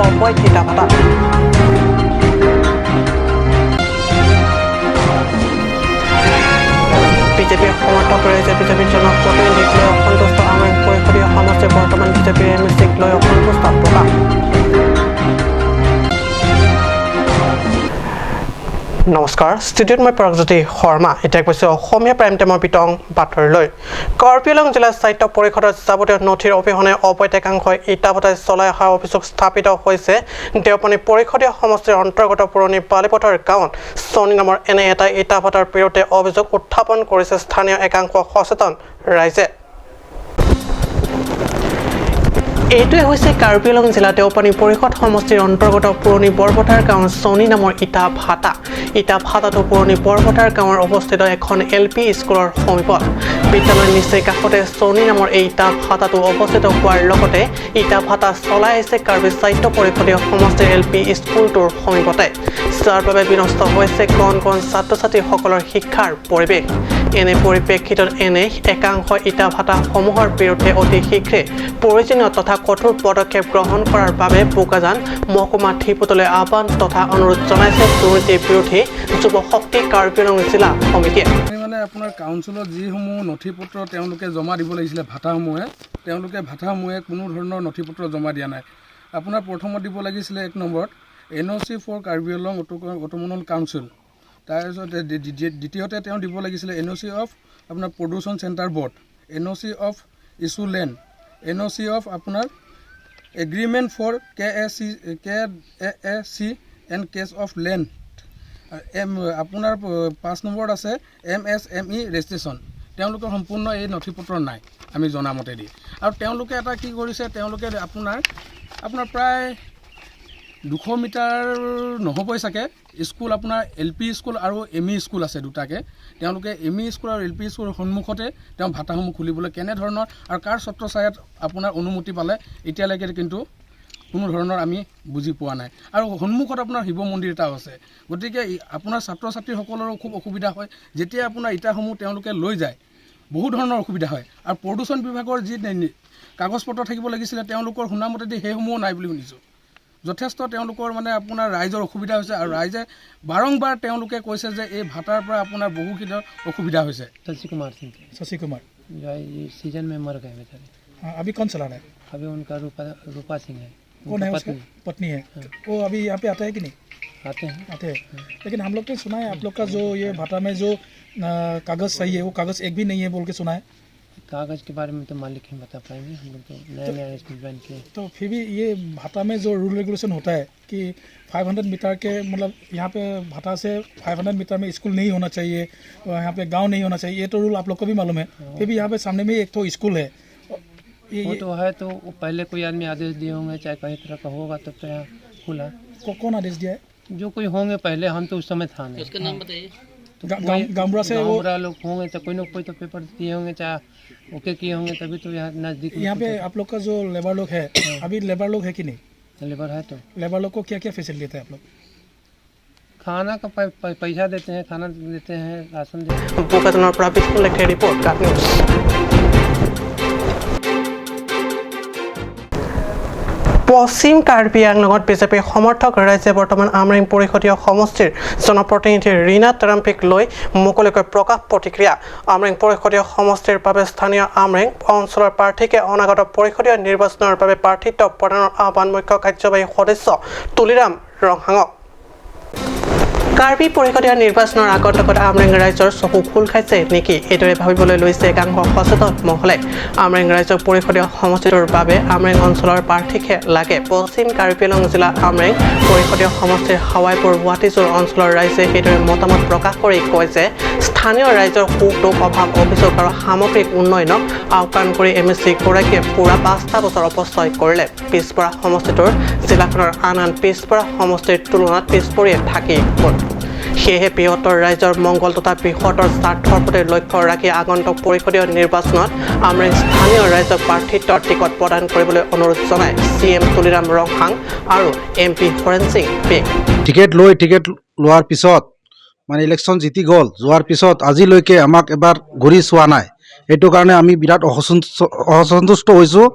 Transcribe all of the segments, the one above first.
অবৈধ ইটা ভাটা। বিজেপিৰ সমৰ্থক ৰাইজে বিজেপিৰ জনপ্ৰতিনিধিক লৈ অসন্তুষ্ট। আমৰেং পৰিষদীয় সমষ্টিৰ বৰ্তমান বিজেপিৰ এম এল চিক লৈ অসন্তুষ্ট প্ৰকাশ। নমস্কাৰ, ষ্টুডিঅ'ত মই পৰাগজ্যোতি শৰ্মা। এতিয়া কৈছোঁ অসমীয়া প্ৰাইম টাইমৰ বিতং বাতৰিলৈ। কাৰ্বি আংলং জিলা স্বায়ত্ত পৰিষদৰ যাৱতীয় নথিৰ অবিহনে অবৈধ একাংশই ইটা ভটাই চলাই অহাৰ অভিযোগ স্থাপিত হৈছে দেওপানী পৰিষদীয় সমষ্টিৰ অন্তৰ্গত পুৰণি বালিপথাৰ গাঁৱত। চনী নামৰ এনে এটা ইটা ভাটাৰ বিৰুদ্ধে অভিযোগ উত্থাপন কৰিছে স্থানীয় একাংশ সচেতন ৰাইজে। এইটোৱে হৈছে কাৰ্বি আংলং জিলা দেওপানী পৰিষদ সমষ্টিৰ অন্তৰ্গত পুৰণি বৰপথাৰ গাঁৱৰ চনী নামৰ ইটা ভাটা। ইটা ভাটাটো পুৰণি বৰপথাৰ গাঁৱৰ অৱস্থিত এখন এল পি স্কুলৰ সমীপত। বিদ্যালয়ৰ নিচেই কাষতে চনী নামৰ এই ইটা ভাটাটো অৱস্থিত হোৱাৰ লগতে ইটা ভাটা চলাই আহিছে কাৰ্বি স্বায়ত্ত পৰিষদীয় সমষ্টিৰ এল পি স্কুলটোৰ সমীপতে, যাৰ বাবে বিনষ্ট হৈছে কণ কণ ছাত্ৰ ছাত্ৰীসকলৰ শিক্ষাৰ পৰিৱেশ। এনে পৰিপ্ৰেক্ষিতত এনে একাংশ ইটা ভাটাসমূহৰ বিৰুদ্ধে অতি শীঘ্ৰে প্ৰয়োজনীয় তথা কঠোৰ পদক্ষেপ গ্ৰহণ কৰাৰ বাবে বোকাজান মহকুমাধিপতিলৈ আহ্বান তথা অনুৰোধ জনাইছে দুৰ্নীতি বিৰোধী যুৱ শক্তি কাৰ্বি আংলং জিলা সমিতিয়ে। আমি মানে আপোনাৰ কাউন্সিলত যিসমূহ নথি পত্ৰ তেওঁলোকে জমা দিব লাগিছিলে ভাটাসমূহে, তেওঁলোকে ভাটাসমূহে কোনো ধৰণৰ নথি পত্ৰ জমা দিয়া নাই। আপোনাৰ প্ৰথমত দিব লাগিছিলে 1 নম্বৰত NOC for Karbi Anglong Autonomous Council। তাৰপিছত দ্বিতীয়তে তেওঁ দিব লাগিছিলে এন অ' চি অফ আপোনাৰ Pollution Centre Board, NOC of issue land, NOC of আপোনাৰ agreement for KAC KAAC and case of land, M আপোনাৰ 5 নম্বৰত আছে এমএছএমই ৰেজিষ্ট্ৰেশ্যন। তেওঁলোকৰ সম্পূৰ্ণ এই নথি পত্ৰ নাই আমি জনামতেদি। আৰু তেওঁলোকে এটা কি কৰিছে, তেওঁলোকে আপোনাৰ প্ৰায় 200 মিটাৰ নহ'বই চাগে স্কুল, আপোনাৰ এল পি স্কুল আৰু এম ই স্কুল আছে দুটাকে। তেওঁলোকে এম ই স্কুল আৰু এল পি স্কুলৰ সন্মুখতে তেওঁ ভাটাসমূহ খুলিবলৈ কেনেধৰণৰ আৰু কাৰ ছত্ৰছায়াত আপোনাৰ অনুমতি পালে, এতিয়ালৈকে কিন্তু কোনো ধৰণৰ আমি বুজি পোৱা নাই। আৰু সন্মুখত আপোনাৰ শিৱ মন্দিৰ এটাও আছে। গতিকে আপোনাৰ ছাত্ৰ ছাত্ৰীসকলৰো খুব অসুবিধা হয়। যেতিয়া আপোনাৰ ইটাসমূহ তেওঁলোকে লৈ যায়, বহু ধৰণৰ অসুবিধা হয়। আৰু প্ৰদূষণ বিভাগৰ যি কাগজ পত্ৰ থাকিব লাগিছিলে, তেওঁলোকৰ শুনামতেদি সেইসমূহো নাই বুলি শুনিছোঁ। যথেষ্ট তেওঁলোকৰ মানে আপোনাৰ ৰাইজৰ অসুবিধা হৈছে আৰু ৰাইজে বাৰম্বাৰ তেওঁলোকে কৈছে যে এই ভাটাৰ পৰা আপোনাৰ বহুখিনি অসুবিধা হৈছে। शशि कुमार सिंह थे। शशि कुमार। जो है, ये सीजन में मर गए बेचारे। हाँ, अभी कौन चला रहा है? अभी उनका रूपा रूपा सिंह है। कौन उनका है उसका? पत्नी। पत्नी है। वो अभी यहाँ पे आता है कि नहीं? आते हैं। आते हैं, लेकिन हम लोग तो सुना है आप लोग का जो ये भाटा में जो कागज़ सही है, वो कागज़ एक भी नहीं है बोल के सुना है। कागज़ के बारे में तो मालिक ही बता पाएंगे, हम लोग तो नया नया इसमें ज्वाइन किए। तो फिर भी ये भाटा में जो रूल रेगुलेशन होता है कि 500 मीटर के, मतलब यहाँ पे भाटा से 500 मीटर में स्कूल नहीं होना चाहिए और यहाँ पे गांव नहीं होना चाहिए, ये तो रूल आप लोग को भी मालूम है। फिर भी यहाँ पे सामने में एक तो स्कूल है ये वो तो है, तो वो पहले कोई आदमी आदेश दिए होंगे, चाहे कहीं तरह का होगा, तब तो यहाँ खुला। कौन आदेश दिया है? जो कोई होंगे पहले, हम तो उस समय था नहीं। उसका नाम बताइए। तो गामबुरा से वो गाँव लोग होंगे तो कोई ना कोई तो पेपर दिए होंगे, चाहे ओके किए होंगे, तभी तो यहाँ नज़दीक में यहाँ पे आप लोग का जो लेबर लोग है, अभी लेबर लोग है कि नहीं? लेबर है तो। लेबर लोग को क्या क्या फैसिलिटी देते हैं आप लोग? खाना का पैसा देते हैं, खाना देते हैं, राशन देते हैं। বোকাজানৰ পৰা বিষ্ণু লেখেৰ ৰিপৰ্ট, কাট নিউজ। পশ্চিম কাৰ্বি আংলঙত বিজেপিৰ সমৰ্থক ৰাইজে বৰ্তমান আমৰেং পৰিষদীয় সমষ্টিৰ জনপ্ৰতিনিধি ৰীণা তেৰাম্পিক লৈ মুকলিকৈ প্ৰকাশ প্ৰতিক্ৰিয়া। আমৰেং পৰিষদীয় সমষ্টিৰ বাবে স্থানীয় আমৰেং অঞ্চলৰ প্ৰাৰ্থীকে অনাগত পৰিষদীয় নিৰ্বাচনৰ বাবে প্ৰাৰ্থিত্ব প্ৰদানৰ আহ্বান মুখ্য কাৰ্যবাহী সদস্য তুলিৰাম ৰংহাঙক। কাৰ্বি পৰিষদীয় নিৰ্বাচনৰ আগন্তুকত আমৰেং ৰাইজৰ চকু খোল খাইছে নেকি, এইদৰে ভাবিবলৈ লৈছে একাংশ সচেতন মহলে। আমৰেং ৰাইজক পৰিষদীয় সমষ্টিটোৰ বাবে আমৰেং অঞ্চলৰ প্ৰাৰ্থীকহে লাগে। পশ্চিম কাৰ্বি আংলং জিলা আমৰেং পৰিষদীয় সমষ্টিৰ হাৱাইপুৰ ৱাটিজোৰ অঞ্চলৰ ৰাইজে এইদৰে মতামত প্ৰকাশ কৰি কয় যে স্থানীয় ৰাইজৰ সুখ দুখ, অভাৱ অভিযোগ আৰু সামগ্ৰিক উন্নয়নক আওকাণ কৰি এম এল চি গৰাকীয়ে পূৰা 5টা বছৰ অপচয় কৰিলে। পিছপৰা সমষ্টিটোৰ জিলাখনৰ আন আন পিছপৰা সমষ্টিৰ তুলনাত পিছ পৰিয়ে থাকি গ'ল। সেয়েহে বৃহত্তৰ ৰাইজৰ মংগল তথা বৃহত্তৰ স্বাৰ্থৰ প্ৰতি লক্ষ্য ৰাখি আগন্তুক পৰিষদীয় নিৰ্বাচনত আমৰেং স্থানীয় ৰাইজক প্ৰাৰ্থিত্বৰ টিকট প্ৰদান কৰিবলৈ অনুৰোধ জনায় চি এম তুলিৰাম ৰংহাং আৰু M P Horen Sing Bey. Ticket লৈ টিকেট লোৱাৰ পিছত মানে ইলেকশ্যন জিতি গ'ল, যোৱাৰ পিছত আজিলৈকে আমাক এবাৰ ঘূৰি চোৱা নাই। সেইটো কাৰণে আমি বিৰাট অসন্তুষ্ট হৈছোঁ।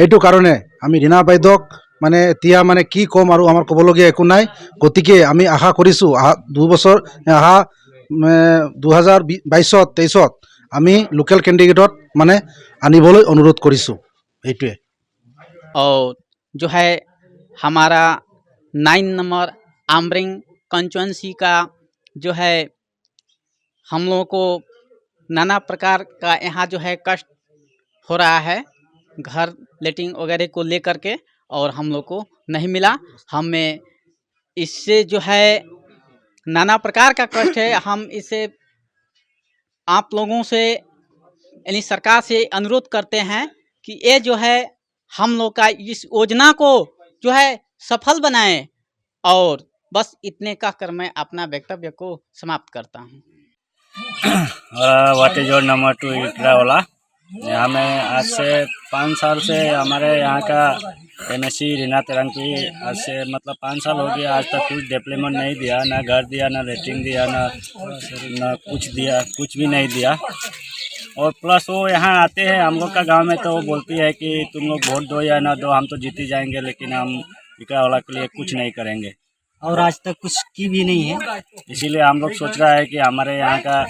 এইটো কাৰণে আমি ৰীণা বাইদেউক মানে এতিয়া মানে কি ক'ম আৰু, আমাৰ ক'বলগীয়া একো নাই। গতিকে আমি আশা কৰিছোঁ, অহা 2 বছৰ, অহা 2022ত, 23ত আমি লোকেল কেণ্ডিডেটত মানে আনিবলৈ অনুৰোধ কৰিছোঁ, সেইটোৱে। और जो है हमारा 9 नंबर आमरिंग कंस्टिट्यूंसी का जो है हम लोगों को नाना प्रकार का यहाँ जो है कष्ट हो रहा है, घर लेटिंग वगैरह को लेकर के, और हम लोग को नहीं मिला। हमें इससे जो है नाना प्रकार का कष्ट है। हम इसे आप लोगों से, यानी सरकार से अनुरोध करते हैं कि ये जो है हम लोग का इस योजना को जो है सफल बनाएं और बस इतने कह कर मैं अपना वक्तव्य को समाप्त करता हूँ। What is your number 2 इकरा वाला। यहाँ में आज से 5 साल से हमारे यहाँ का एमएसी रीना तेरंगपी, आज से मतलब 5 साल हो गया, आज तक कुछ डेवलपमेंट नहीं दिया, ना घर दिया, ना लेटरिन दिया, ना ना कुछ दिया, कुछ भी नहीं दिया। और प्लस वो यहाँ आते हैं हम लोग का गांव में तो वो बोलती है कि तुम लोग वोट दो या ना दो, हम तो जीत ही जाएंगे, लेकिन हम इकरा वाला के लिए कुछ नहीं करेंगे। और आज तक कुछ की भी नहीं है। इसीलिए हम लोग सोच रहा है कि हमारे यहाँ का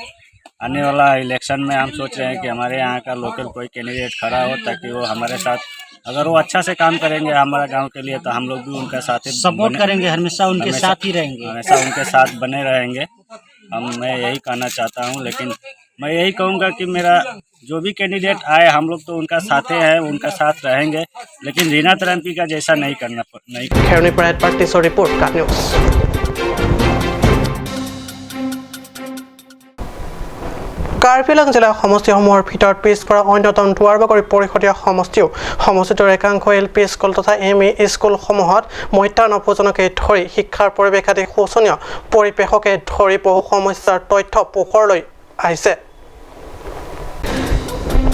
आने वाला इलेक्शन में हम सोच रहे हैं कि हमारे यहाँ का लोकल कोई कैंडिडेट खड़ा हो, ताकि वो हमारे साथ, अगर वो अच्छा से काम करेंगे हमारा गांव के लिए, तो हम लोग भी उनका साथ ही सपोर्ट करेंगे, हमेशा उनके साथ ही रहेंगे। हमेशा उनके साथ बने रहेंगे हम। मैं यही कहना चाहता हूँ, लेकिन मैं यही कहूँगा कि मेरा जो भी कैंडिडेट आए, हम लोग तो उनका साथे है, उनका साथ रहेंगे, लेकिन रीना तेरंगपी का जैसा नहीं करना, नहीं। খেৰণিৰ পৰা এডভাৰ্টিছৰ ৰিপৰ্ট, কাট নিউজ। কাৰ্বি আংলং জিলাৰ সমষ্টিসমূহৰ ভিতৰত পিছপৰা অন্যতম দুৱাৰবাগৰি পৰিষদীয় সমষ্টিও। সমষ্টিটোৰ একাংশ এল পি স্কুল তথা এম ই স্কুলসমূহত মধ্যাহ্ন ভোজনকে ধৰি শিক্ষাৰ পৰিৱেশ আদি শোচনীয় পৰিৱেশকে ধৰি বহু সমস্যাৰ তথ্য পোহৰলৈ আহিছে।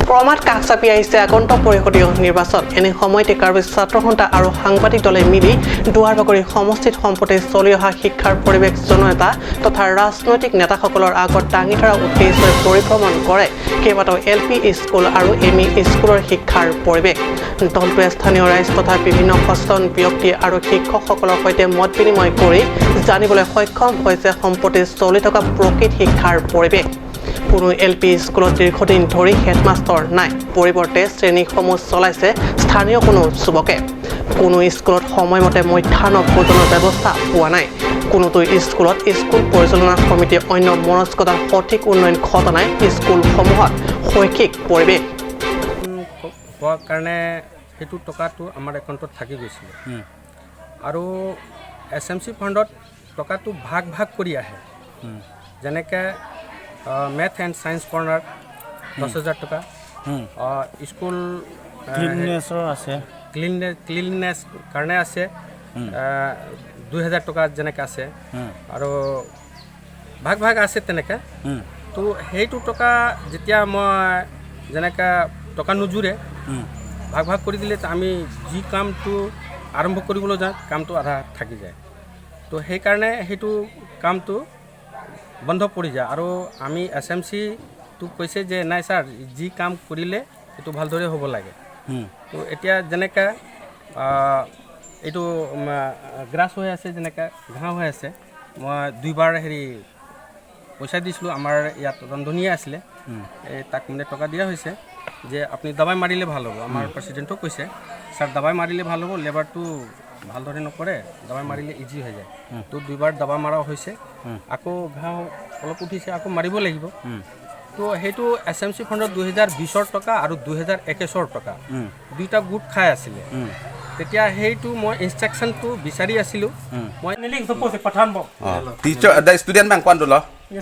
ক্ৰমাৎ কাষ চাপি আহিছে আগন্তুক পৰিষদীয় নিৰ্বাচন। এনে সময়তে কাৰ্বি ছাত্ৰ সন্থা আৰু সাংবাদিক দলে মিলি দুৱাৰবাগৰি সমষ্টিত সম্প্ৰতি চলি অহা শিক্ষাৰ পৰিৱেশ জনতা তথা ৰাজনৈতিক নেতাসকলৰ আগত দাঙি ধৰাৰ উদ্দেশ্যৰে পৰিভ্ৰমণ কৰে কেইবাটাও এল পি স্কুল আৰু এম ই স্কুলৰ শিক্ষাৰ পৰিৱেশ। দলটোৱে স্থানীয় ৰাইজ তথা বিভিন্ন সচেতন ব্যক্তি আৰু শিক্ষকসকলৰ সৈতে মত বিনিময় কৰি জানিবলৈ সক্ষম হৈছে সম্প্ৰতি চলি থকা প্ৰকৃত শিক্ষাৰ পৰিৱেশ। কোনো এল পি স্কুলত দীৰ্ঘদিন ধৰি হেডমাষ্টৰ নাই, পৰিৱৰ্তে শ্ৰেণীসমূহ চলাইছে স্থানীয় কোনো যুৱকে। কোনো স্কুলত সময়মতে মধ্যাহ্ন ভোজনৰ ব্যৱস্থা হোৱা নাই। কোনোটো স্কুলত স্কুল পৰিচালনা সমিতিৰ অন্য মনস্কতাৰ সঠিক উন্নয়ন ঘটা নাই স্কুলসমূহত শৈক্ষিক পৰিৱেশ। হোৱাৰ কাৰণে সেইটো টকাটো আমাৰ একাউণ্টত থাকি গৈছিলে আৰু এছ এম চি ফাণ্ডত টকাটো ভাগ ভাগ কৰি আহে। যেনেকৈ মেথ এণ্ড ছায়েন্স কৰ্ণাৰ 10,000 টকা, স্কুল ক্লিননেছৰ আছে। ক্লিননেছ কাৰণে আছে 2,000 টকা যেনেকৈ আছে আৰু ভাগ ভাগ আছে তেনেকৈ। তো সেইটো টকা যেতিয়া মই যেনেকৈ টকা নোজোৰে, ভাগ ভাগ কৰি দিলে, তো আমি যি কামটো আৰম্ভ কৰিবলৈ যাওঁ, কামটো আধা থাকি যায়। তো সেইকাৰণে সেইটো কামটো বন্ধ পৰি যায়। আৰু আমি এছ এম চিটো কৈছে যে নাই ছাৰ, যি কাম কৰিলে সেইটো ভালদৰে হ'ব লাগে। তো এতিয়া যেনেকৈ এইটো গ্ৰাছ হৈ আছে, যেনেকৈ ঘাঁহ হৈ আছে, মই দুইবাৰ হেৰি পইচা দিছিলোঁ। আমাৰ ইয়াত ৰন্ধনীয়ে আছিলে, এই তাক মানে টকা দিয়া হৈছে যে আপুনি দাবাই মাৰিলে ভাল হ'ব। আমাৰ প্ৰেচিডেণ্টো কৈছে, ছাৰ, দাবাই মাৰিলে ভাল হ'ব, লেবাৰটো ভালদৰে নকৰে, দাবাই মাৰিলে ইজি হৈ যায়। তো দুইবাৰ দাবা মৰা হৈছে, আকৌ ঘাঁহ অলপ উঠিছে, আকৌ মাৰিব লাগিব। তো সেইটো এছ এম চি ফাণ্ডত 2020ৰ টকা আৰু 2021ৰ টকা দুইটা গোট খাই আছিলে। তেতিয়া সেইটো মই ইনষ্ট্ৰাকশ্যনটো বিচাৰি আছিলোঁ মই। Teacher, the student bang kwan do?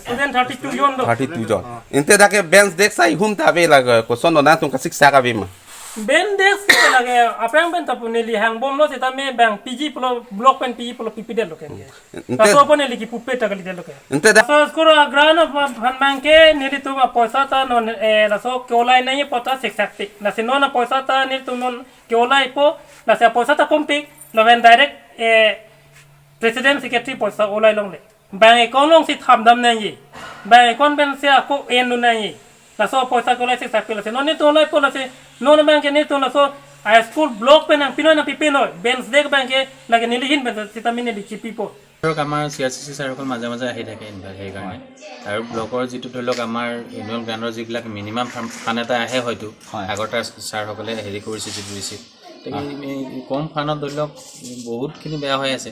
Student 32 jon do. 32 jon. Inte da ke bench dek sai hum ta ve la question na tung ka siksa ka ve ma. Ben dek lage aprang ben tapu neli hang bom lo seta me bang PG plo block pen PG plo PP del lo ke. Inte so pone liki pupe tagali del lo ke. Inte da so skoro agrano phan bang ke neli tu ma poisa ta non e la so keolai nahi pota siksa la se non poisa ta neli tu non keolai po la se poisa ta kompi no ben direct e president secretary poisa olai long le. Bank account long si tham dam nahi, bank account ben se ako en nu nahi la so poisa ko lai siksa la se non ni tu lai po la se non bank ke ni tu la so A school block pe nang pino nang pipino bench dek bangke lage nilihin bench sita mini li chipi po। ধৰক আমাৰ C R C C ছাৰসকল মাজে মাজে আহি থাকে invite, সেইকাৰণে। আৰু ব্লকৰ যিটো ধৰি লওক আমাৰ এনুৱেল গ্ৰাণ্টৰ যিবিলাক মিনিমাম ফাণ্ড এটা আহে, হয়তো আগৰ তাৰ ছাৰসকলে হেৰি কৰিছে যিটো ৰিচিপ্ট, কম ফাণ্ডত ধৰি লওক বহুতখিনি বেয়া হৈ আছে।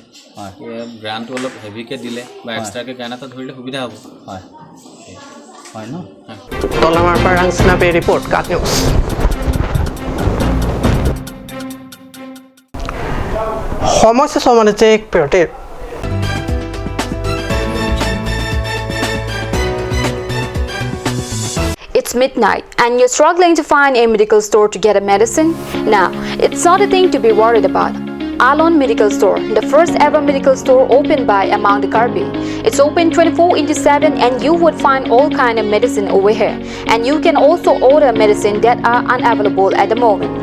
গ্ৰাণ্টটো অলপ হেভিকৈ দিলে বা এক্সট্ৰাকৈ গ্ৰাণ্ট এটা ধৰিলে সুবিধা হ'ব। হয় হয় ন। তলামাৰ পৰা ৰাংচিনাবে ৰিপৰ্ট, কাট নিউজ। সমস্যা সমানে যে এক বিৰতিৰ। It's midnight and you're struggling to find a medical store to get a medicine? Now, it's not a thing to be worried about. Alon Medical Store, the first ever medical store opened by among the Karbi. It's open 24/7 and you would find all kind of medicine over here. And you can also order medicine that are unavailable at the moment.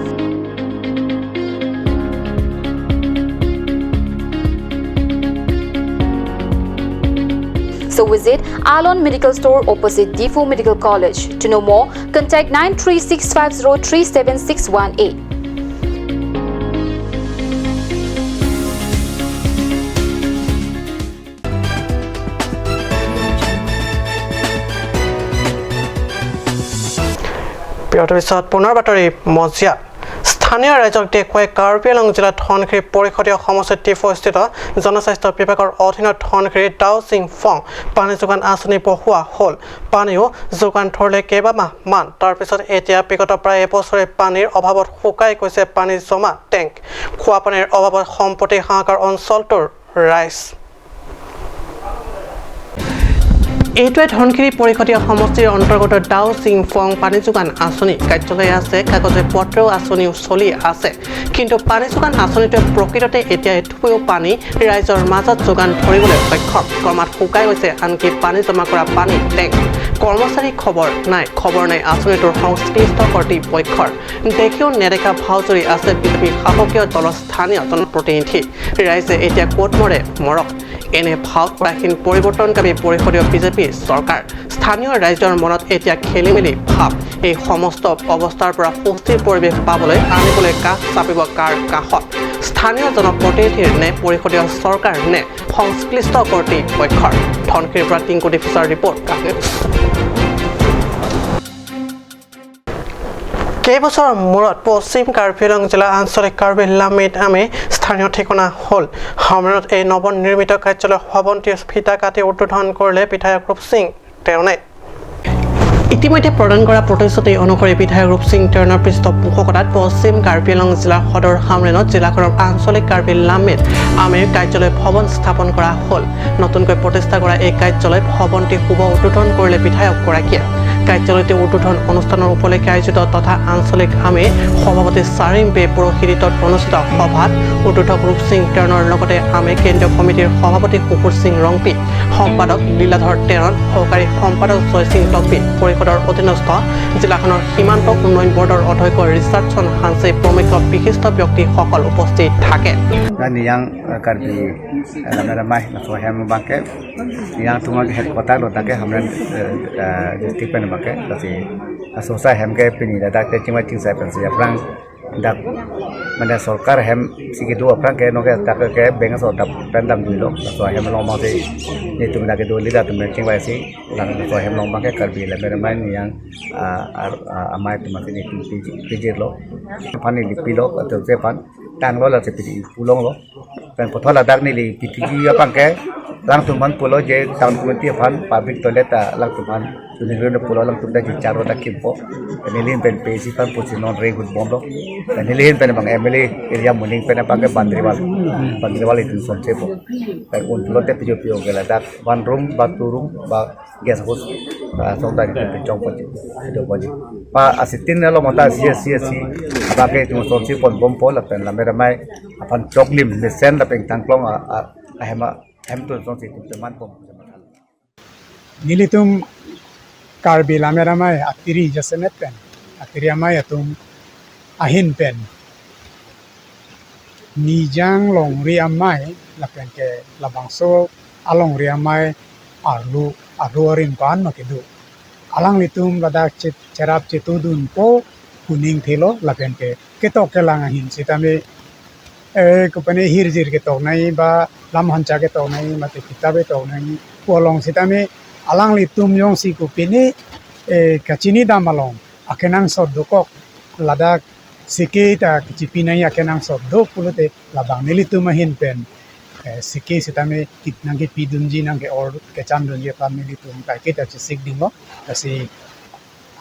So visit Alon Medical Store opposite Difu Medical College. To know more, contact 93650 37618. বিৰতিৰ পিছত পুনৰ বাতৰি মজিয়াত। স্থানীয় ৰাইজক দেখুৱাই কাৰ্বি আংলং জিলাৰ ধনশিৰি পৰিষদীয় সমষ্টিৰ টিফস্থিত জনস্বাস্থ্য বিভাগৰ অধীনত ধনশিৰি ডাউচিং ফং পানী যোগান আঁচনি বহোৱা হ'ল। পানীও যোগান ধৰিলে কেইবামাহমান। তাৰপিছত এতিয়া বিগত প্ৰায় এবছৰে পানীৰ অভাৱত শুকাই গৈছে পানী জমা টেংক। খোৱা পানীৰ অভাৱত সম্প্ৰতি হাহাকাৰ অঞ্চলটোৰ ৰাইজ। এইটোৱে ধনশিৰি পৰিষদীয় সমষ্টিৰ অন্তৰ্গত ডাও চিংফং পানী যোগান আঁচনি। কাৰ্যালয় আছে, কাগজে পত্ৰেও আঁচনিও চলি আছে, কিন্তু পানী যোগান আঁচনিটোৱে প্ৰকৃততে এতিয়া এথুপিও পানী ৰাইজৰ মাজত যোগান ধৰিবলৈ সক্ষম। ক্ৰমাৎ শুকাই গৈছে আনকি পানী জমা কৰা পানী টেংক। কৰ্মচাৰী খবৰ নাই, খবৰ নাই আঁচনিটোৰ সংশ্লিষ্ট কৰ্তৃপক্ষৰ। দেখিও নেদেখা ভাও জুৰি আছে বিজেপি শাসকীয় দলৰ স্থানীয় জনপ্ৰতিনিধি। ৰাইজে এতিয়া ক'ত মৰে মৰক, এনে ভাও কৰাহীন পৰিৱৰ্তনকামী পৰিষদীয় বিজেপি চৰকাৰ। স্থানীয় ৰাইজৰ মনত এতিয়া খেলি মেলি ভাৱ। এই সমস্ত অৱস্থাৰ পৰা সুস্থিৰ পৰিৱেশ পাবলৈ আনিবলৈ কাষ চাপিব কাৰ কাষত? স্থানীয় জনপ্ৰতিনিধিৰ নে পৰিষদীয় চৰকাৰ নে সংশ্লিষ্ট কৰ্তৃপক্ষৰ? ধনশিৰিৰ পৰা টিংকুটি ফিচাৰ ৰিপৰ্ট, কাষ নিউজ। কেইবছৰৰ মূৰত পশ্চিম কাৰ্বি আংলং জিলা আঞ্চলিক কাৰ্বি লামিত আমি স্থানীয় ঠিকনা হ'ল। হামৰেণত এই নৱনিৰ্মিত কাৰ্যালয় ভৱনটি ফিটা কাটি উদ্বোধন কৰিলে বিধায়ক ৰূপ সিং টেৰণে। ইতিমধ্যে প্ৰদান কৰা প্ৰতিশ্ৰুতি অনুসৰি বিধায়ক ৰূপ সিং টেৰণৰ পৃষ্ঠপোষকতাত পশ্চিম কাৰ্বি আংলং জিলাৰ সদৰ হামৰেণত জিলাখনৰ আঞ্চলিক কাৰ্বি লামিত আমিৰ কাৰ্যালয় ভৱন স্থাপন কৰা হ'ল। নতুনকৈ প্ৰতিষ্ঠা কৰা এই কাৰ্যালয় ভৱনটি শুভ উদ্বোধন কৰিলে বিধায়কগৰাকীয়ে। কাৰ্যালয়টি উদ্বোধন অনুষ্ঠানৰ উপলক্ষে আয়োজিত তথা আঞ্চলিক আমি সভাপতি চাৰিম বে পুৰোহিতত অনুষ্ঠিত সভাত উদ্বোধক ৰূপ সিং টেৰণৰ লগতে আমি কেন্দ্ৰীয় কমিটিৰ সভাপতি কুকুৰ সিং ৰংপি, সম্পাদক লীলাধৰ টেৰণ, সহকাৰী সম্পাদক জয়সিং টকবি, পৰিষদৰ অধীনস্থ জিলাখনৰ সীমান্ত উন্নয়ন বৰ্ডৰ অধ্যক্ষ ৰিচাৰ্ডছন হানছে প্ৰমুখ বিশিষ্ট ব্যক্তিসকল উপস্থিত থাকে। Yang Karbi ramai langsung hem bangke yang tunggu headquarter lo take hamren district pen bangke lasi asosa hem ke pini da ke chima ting sai pen sia prang dak মানে সরকার হেম সিকি দু aprang ke no ke tak ke bank so dap pen dam du lo so hem long ma se ni tum da ke do li da tum ching wai si lang so hem long bangke Karbi la mere mai ni yang amai tum ma ni tum piji lo pani li pi lo to se pan tang lo la se pi pulong lo pen potho la dak ni li piti apang ke lang tum man pulo je town committee phan public toilet lang tum man tuningro pulo lang tum da ji charo da kimpo nilin pen pesi pan pusi non re good bomb lo nilin pen bang MLA area muning pen bang ke bandriwal bandriwal itu sonche po pen un pulo te pio pio ke la dak one room ba two room ba guest house song da ke chong po do po pa asitin lo mata si si si ba ke tum sonche pon bom po la pen la mera mai apan choklim le sen la peng tang klong a hema hem tu sonche tum man pom nilitum Karbi lameramai atiri jasemet pen atiri amai atum ahin pen nijang longri amai lapen ke labangso along ri amai arlu arlu arin pan makidu alang litum ladak chit cherap chitudun po Kuning thelo lapen ke ketok ke lang ahin sitame kupane hirjir ke tok nai ba lamhancha ke tok nai mate kitabe tok nai polong sitame alang li tum yong si kupini kachini damalong akenang sod dokok ladak sike ta kichipinai akenang sod do pulute labang nili tumahin pen sike sitame kitnang ke pidunji nang ke or ke chandunji pa nili tum ka ke ta chisik dingo asi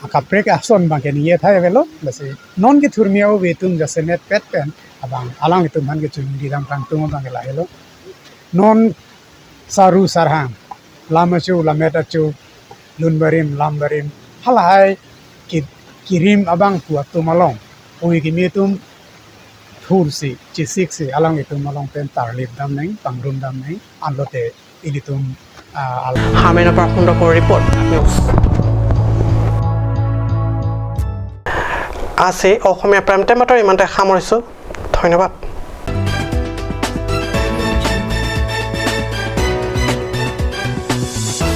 akaprek ason bang ke niye thai velo lasi non ke thurmiao vetum jasenet pet pen abang alang itu man ke chun di dam prang tum bang ke lahelo non saru sarhang lamachu lameta chu lunbarim lambarim halai ki kirim abang kuat tumalong ui ki mitum thursi chisik si alang itu malong pen tarlip dam neng pangrum dam neng anlote ilitum হামেনা পাখুন্ডকর report news আছে Asomiya prime টাইমতৰ ইমানতে সামৰিছোঁ। ধন্যবাদ।